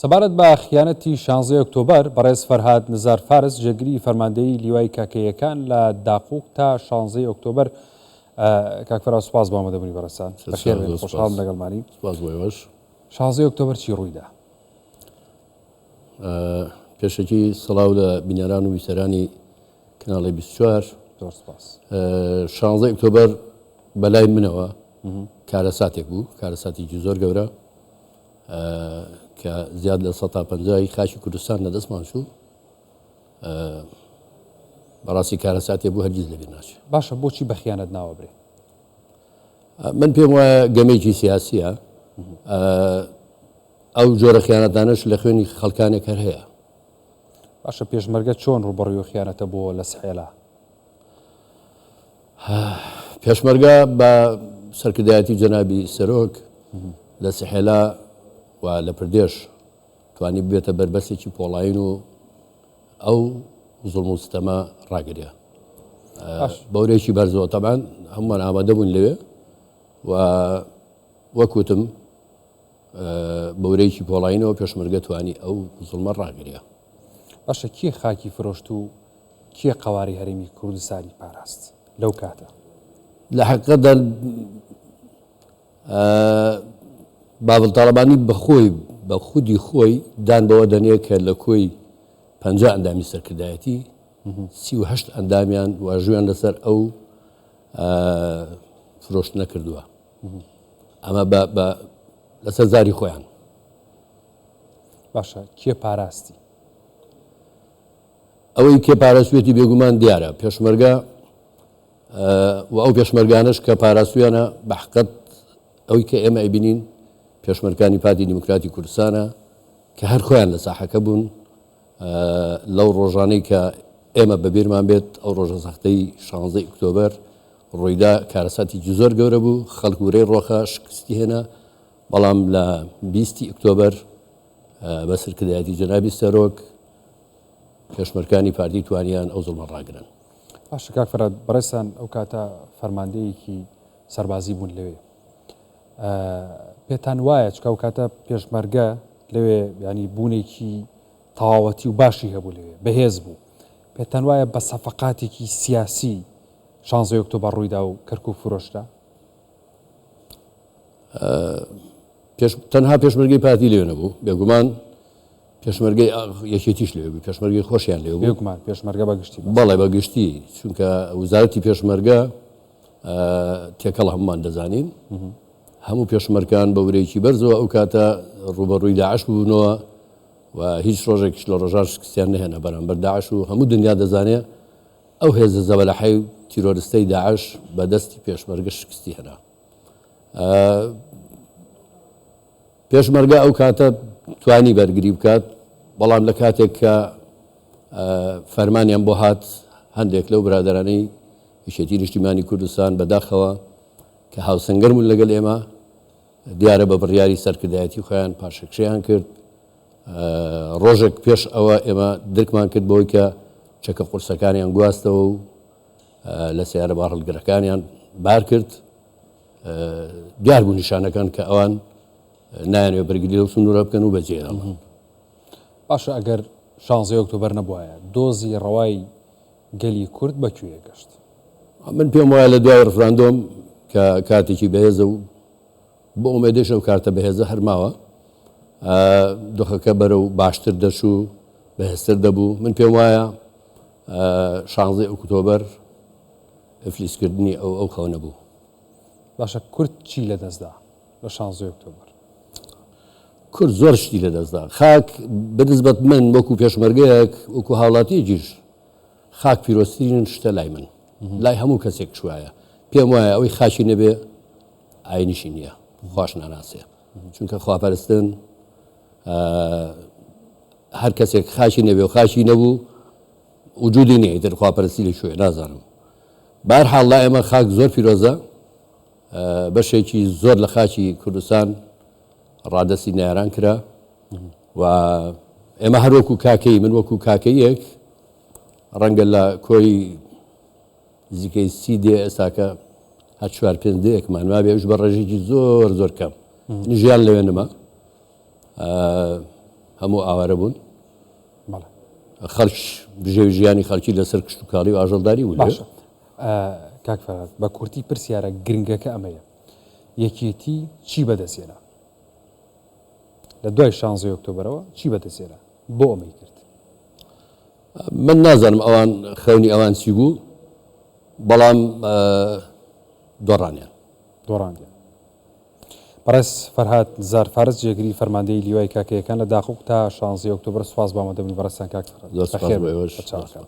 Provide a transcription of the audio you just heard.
سەبارەت بە خیانەتی شانزەی ئۆکتۆبەر، بەڕێز فەرهاد نزار فارس جێگری فەرماندەیی لیوای کاکەییەکان لە داقوق تا شانزەی ئۆکتۆبەر کاک فەرهاد سوپاس بۆ ئامادەبوونی بەڕێزتان. بەخێر بێن، خۆشحاڵم لەگەڵمانی. سوپاس بۆ ئێوەش. شانزەی ئۆکتۆبەر چی ڕوویدا؟ پێشەکی سڵاو لە بینەران و بیسەرانی کەناڵی 24. زۆر سپاس. شانزەی ئۆکتۆبەر بەلای منەوە کارەساتێک بوو، کارەساتێکی زۆر گەورە. کە زیاد لە 150 ی خاکی کوردستان لە دەستمان چوو بەڕاستی کارەساتێ بوو هەرگیز لەبیر ناچێت. باشە بۆچی بە خیانەت ناوەبرێ؟ من پێم وایە گەمێکی سیاسیە ئەو جۆرە خیانەتانەش لە خوێنی خەڵکانێک هەر هەیە. باشە پێشمەرگە چۆن ڕووبەڕووی خیانەتە بۆ لە سحێلا؟ پێشمەرگە بە سەرکردایەتی جەنابی سەرۆک لە سحێلا و لە پردێش توانی ببێتە بەربەستێکی پۆڵایین و ئەو زوڵم و ستەمە ڕاگرێ بەورێکی بەرزەوە تەبان هەمووان ئامادە بوون لەوێ و وەکوتم بەورەیەکی پۆڵایینەوە پێشمەرگە توانی ئەو زوڵمە ڕاگرێ. باشە کێ خاکی فرۆشت و کێ قەوارەی هەرێمی کوردستانی پاراست لەو کاتە؟ لە حەقیقەتدا باڤڵ تاڵەبانی بە خۆی بە خودی خۆی دان بەوە دەنێ کە لە کۆی 50 ئەندامی سەرکردایەتی 38 ئەندامیان واژویان لەسەر ئەو فرۆشتنە کردووە ئەمە بە لەسەر زاری خۆیان. باشە کێ پاراستی؟ ئەوەی کێ پاراستویەتی بێگومان دیارە پێشمەرگە و ئەو پێشمەرگانەش کە پاراستویانە بە حقت ئەوی کە ئێمە ئەیبینین پێشمەرگانی پارتی دیموکراتی کوردستانە کە هەر خۆیان لە ساحەکە بوون لەو ڕۆژانەی کە ئێمە بەبیرمان بێت ئەو ڕۆژە سەختەی 16 ئۆکتۆبەر ڕوویدا کارەساتێکی زۆر گەورە بوو خەڵک ورەی ڕۆخە شکستی هێنا بەڵام لە بیستی ئۆکتۆبەر بە سەرکردایەتی جەنابی سەرۆک پێشمەرکانی پارتی توانیان ئەو زوڵمە ڕاگرن. باشە کاک فەرهاد بەڕێزتان ئەو کاتە فەرماندەیەکی سەربازی بوون لەوێ پێتان وایە چکە ئەو کاتە پێشمەرگە لەوێ ینی بوونێکی تەواوەتی و باشی هەبوو لەوێ بەهێز بوو پێتان وایە بە سەفەقاتێکی سیاسی شانزەی ئۆکتۆبەر ڕوویدا و کەرکوک فرۆشرا؟ پێش تەنها پێشمەرگەی پارتی لێ نەبوو بێگومان پێشمەرگەی یەکێتیش لێ بوو پێشمەرگەی خۆشیان لێ بوو بێگومان پێشمەرگە بە گشتی بەڵێ بە گشتی چونکە وزارەتی پێشمەرگە تێکەڵ هەمومان دەزانین هەموو پێشمەرکان بە ورەیەکی بەرزەوە ئەو کاتە ڕوبەڕووی داعش بوونەوە و هیچ ڕۆژێکیش لە ڕۆژان شکستیان نەهێنا بەرامبەر داعش و هەموو دنیا دەزانێ ئەو هێزە زەبەلەحەی و تیرۆرستەی داعش بە دەستی پێشمەرگە شکستی هێنا. پێشمەرگە ئەو کاتە توانی بەرگری بکات، بەڵام لە کاتێک کە فەرمانیان بۆ هات هەندێک لەو برادەرانەی یەکێتی نیشتیمانی کوردستان بەداخەوە کە هاوسەنگەر بوون لەگەڵ ئێمە دیارە بە بڕیاری سەرکردایەتی خۆیان پاشەکشەیان کرد ڕۆژێک پێش ئەوە ئێمە درکمان کرد بەوەی کە چەکە قورسەکانیان گواستەوە و لە سیارە بارهەڵگرەکانیان بار کرد دیار بوو نیشانەکان کە ئەوان نایانەوێت بەرگری لەو سنوورە بکەن و بەجێ هێڵن. باشە ئەگەر شانزەی ئۆکتۆبەر نەبوایە دۆزی ڕەوای گەلی کورد بە کوێ گەشت؟ من پێم وایە لە دوای ڕفراندۆم کە کاتێکی بەهێزە و بۆ ئومێدێش ئەو کارتە بەهێزە هەر ماوە دۆخەکە بەرەو باشتر دەچوو بەهێزتر دەبوو من پێم وایە شانزەی ئۆکتۆبەر ئفلیسکردنی ئەو ئەو خەونە بوو. باشە کورد چی لەدەستدا لە شانزەی ئۆکتۆبەر؟ کورد زۆر شتی لەدەستدا خاک بەنسبەت من وەکو پێشمەرگەیەک وەکو هاوڵاتیەکیش خاک پیرۆزترین شتە لای من لای هەموو کەسێک وایە پێم وایە ئەوەی خاکی نەبێ ئاینیشی نییە خواش ناناسێ چونکە خواپەرستن هەر کەسێک خاکی نەبێ و خاکی نەبوو وجودی نییە ئیتر خواپەرستی لە کوێ نازانم بارحاڵ لا ئێمە خاک زۆر پیرۆزە بەشێکی زۆر لە خاکی کوردستان ڕادەستی ناران کرا و ئێمە هەروەکو کاکەی من وەکو کاکەیەک ڕەنگە لە کۆی نزیکەی سی دێ ئێستاکە هەر چوار پێنج دێیەکمان مابێ ئەوش بە ڕێژێکی زۆر زۆر کەم ژیان لەوێ نەما. هەموو ئاوارە بوون. خەڵکیش بژێوی ژیانی خەڵکی لەسەر کشتوکاڵی و ئاژەڵداری بوو. باشە کاک فەرهاد بە کورتی پرسیارە گرنگەکە ئەمەیە یەکێتی چی بەدەستهێنا؟ لە دوای شانزەی ئۆکتۆبەرەوە چی بەدەستهێنا؟ بۆ ئەمەی کرد؟ من نازانم ئەوان خەونی ئەوان چی بوو بەڵام دۆڕانیان. دۆڕاندیان. بەڕێز فەرهاد نزار فارس جێگری فەرماندەیی لیوای کاکەیەکان لە داقوق تا شانزەی ئۆکتۆبەر سوپاس بۆ ئامادەبوونی بەڕێزتان کاک فەرهاد. زۆر سوپاس بۆ ئێوەش. بەچاوەکان.